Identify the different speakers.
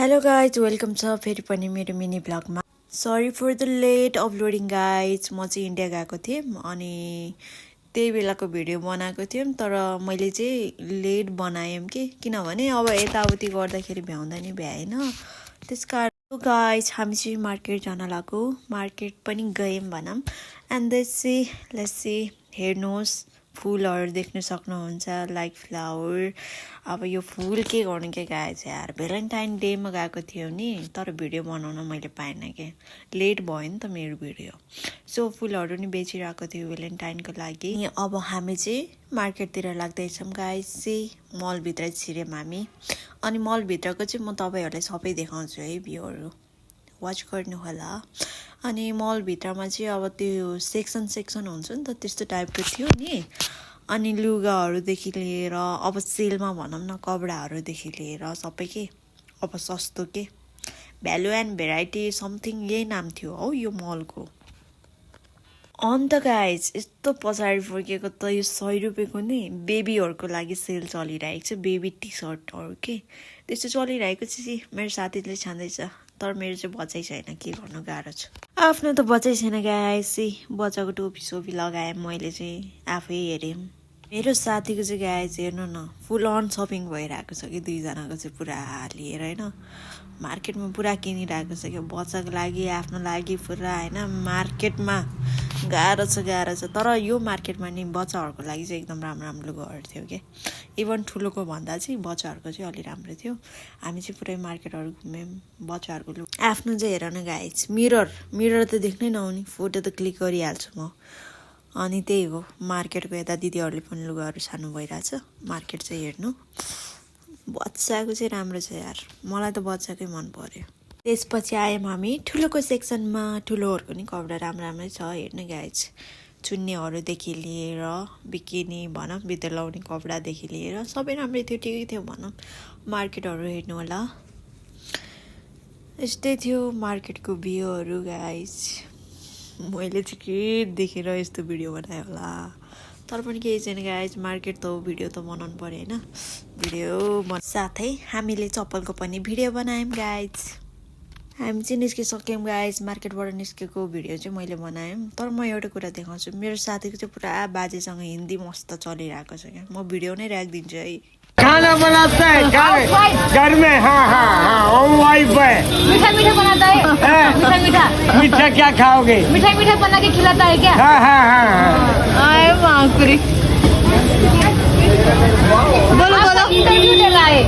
Speaker 1: Hello guys welcome छ फेरि पनि मेरो मिनी ब्लगमा। Sorry for the late uploading guys. म चाहिँ इन्डिया गएको थिएँ अनि त्यही बेलाको भिडियो बनाएको थियौँ, तर मैले चाहिँ लेट बनाएँ किनभने अब यताउति गर्दाखेरि भ्याउँदा नि भ्याएन। त्यस कारण गाइज हामी चाहिँ मार्केट जान लाग्यो, मार्केट पनि गयौँ भनौँ। एन्ड लेट्स सी हेर्नुहोस् फुलहरू देख्न सक्नुहुन्छ, लाइक फ्लावर। अब यो फुल के गर्नु के गाएछ यार, भ्यालेन्टाइन डेमा गएको थियो नि, तर भिडियो बनाउन मैले पाएन के, लेट भयो नि त मेरो भिडियो। सो फुलहरू नि बेचिरहेको थियो भ्यालेन्टाइनको लागि। अब हामी चाहिँ मार्केटतिर लाग्दैछौँ गाइस चाहिँ, मलभित्र छिर्यौँ हामी। अनि मलभित्रको चाहिँ म तपाईँहरूलाई सबै देखाउँछु है, भ्यूहरू वाच गर्नु होला। अनि मलभित्रमा चाहिँ अब त्यो सेक्सन हुन्छ नि त, त्यस्तो टाइपको थियो नि। अनि लुगाहरूदेखि लिएर अब सेलमा भनौँ न, कपडाहरूदेखि लिएर सबै के अब सस्तो के, भ्यालु एन्ड भेराइटी समथिङ यही नाम थियो हौ यो मलको। अन्त गाइज यस्तो पछाडि फर्केको त यो 100 रुपियाँको नि बेबीहरूको लागि सेल चलिरहेको छ, बेबी टी सर्टहरू के त्यस्तो चलिरहेको छ। मेरो साथीले छान्दैछ, तर मेरो चाहिँ बच्चै छैन, के गर्नु गाह्रो छ। आफ्नो त बच्चै छैन गाइस, बच्चाको टोपी सोपी लगाएँ मैले चाहिँ, आफै हेरेँ। मेरो साथीको चाहिँ गाइस हेर्नु न, फुल अन सपिङ भइरहेको छ कि दुईजनाको चाहिँ पुरा लिएर होइन, मार्केटमा पुरा किनिरहेको छ क्या, बच्चाको लागि आफ्नो लागि पुरा होइन। मार्केटमा गाह्रो छ। तर यो मार्केटमा नि बच्चाहरूको लागि चाहिँ एकदम राम्रो लुगाहरू थियो क्या, इभन ठुलोको भन्दा चाहिँ बच्चाहरूको चाहिँ अलि राम्रो थियो। हामी चाहिँ पुरै मार्केटहरू घुम्यौँ, बच्चाहरूको लुगा आफ्नो चाहिँ हेर न गाइस। मिरर त देख्नै नहुने, फोटो त क्लिक गरिहाल्छु म। अनि त्यही हो, मार्केटको यता दिदीहरूले पनि लुगाहरू छान्नु भइरहेछ। मार्केट चाहिँ हेर्नु, बच्चाको चाहिँ राम्रो छ यार, मलाई त बच्चाकै मन पर्यो। त्यसपछि आयौँ हामी ठुलोको सेक्सनमा, ठुलोहरूको नि कपडा राम्रै छ हेर्नु गाइज। चुन्नेहरूदेखि लिएर बिकिनी भनौँ, भित्र लाउने कपडादेखि लिएर सबै राम्रै थियो, ठिकै थियो भनौँ। मार्केटहरू हेर्नु होला, यस्तै थियो मार्केटको भ्यूहरू गाइज। मैले चाहिँ के देखेर यस्तो भिडियो बनाएँ होला, तर पनि केही छैन गाइज, मार्केट त हो, भिडियो त बनाउनु पऱ्यो होइन। भिडियो साथै हामीले चप्पलको पनि भिडियो बनायौँ गाइज। हामी चाहिँ निस्किसक्यौँ गाइज, मार्केटबाट निस्केको भिडियो चाहिँ मैले बनाएँ। तर म एउटा कुरा देखाउँछु, मेरो साथीको चाहिँ पुरा बाजेसँग हिन्दी मस्त चलिरहेको छ क्या, म भिडियो नै राखिदिन्छु है।
Speaker 2: खाना बनाता है घर में? हाँ, वो वाइफ है।
Speaker 3: मीठा बनाता है,
Speaker 2: मीठा क्या खाओगे?
Speaker 3: मीठा बना के खिलाता है क्या?
Speaker 2: हाँ।
Speaker 3: आए बांकुरी। बोलो इंटरव्यू दे रहा है,